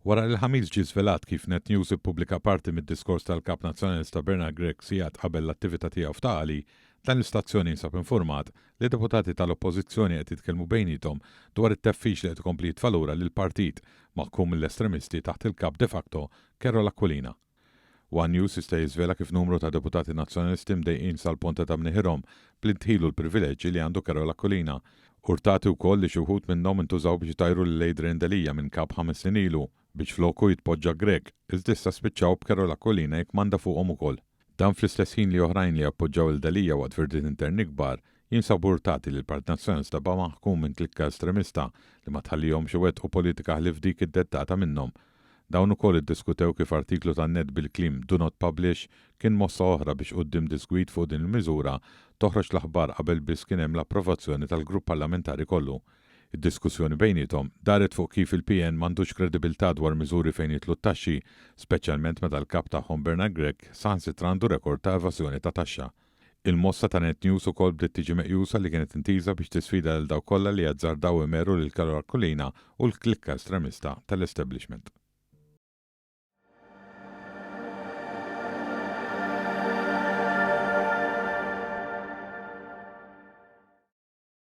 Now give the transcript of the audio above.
Wara li l-Ħamis ġie żvelat kif Net News ippubblika parti mid-diskors tal-Kap Nazzjonalista Bernard Grech sigħat qabel l-attività tiegħu f'Ta' Qali, dan l-istazzjon jinsab infurmat li deputati tal-Oppożizzjoni qed jitkellmu bejniethom dwar it-teffix li qed ikompli jitfa' lura lill-partit maħkum mill-estremisti taħt il-Kap de facto Karol Aquilina. One News jista' jiżvela kif numru ta' deputati Nazzjonalisti mdejqin sal-ponta ta' mnieħirhom bl-indħil u l-privileġġi li għandu Karol Aquilina. Urtati wkoll li xi wħud minnhom intużaw biex itajru lil Adrian Delia minn Kap 5 snin ilu biex floku jitpoġġa Grech, iżda issa spiċċaw b'Karol Aquilina jikkmanda fuqhom ukoll. Dan fl-istess ħin li oħrajn li appoġġaw lil Delia waqt firdiet interni kbar jinsabu urtati li l-Partit Nazzjonalista baqa' maħkum minn klikka estremista li ma tħallihomx iwettqu politika ħlief dik iddettata minnhom. Dawn ukoll iddiskutew kif artiklu tan-NET bil-kliem Do not publish kien mossa oħra biex quddiem diżgwid fuq din il-miżura toħroġ l-aħbar qabel biss kien hemm l-approvazzjoni tal-grupp parlamentari kollu. Id-diskussjoni bejniethom daret fuq kif il-PN m'għandux kredibilità dwar miżuri fejn jidħlu t-taxxi, speċjalment meta l-Kap tagħhom Bernard Grech saħansitra għandu rekord ta' evażjoni ta' taxxa. Il-mossa ta' Net News ukoll bdiet tiġi meqjusa li kienet intiża biex tisfida lil dawk kollha li jazzardaw imeru lil Karol Aquilina u l-klikka estremista tal-establishment.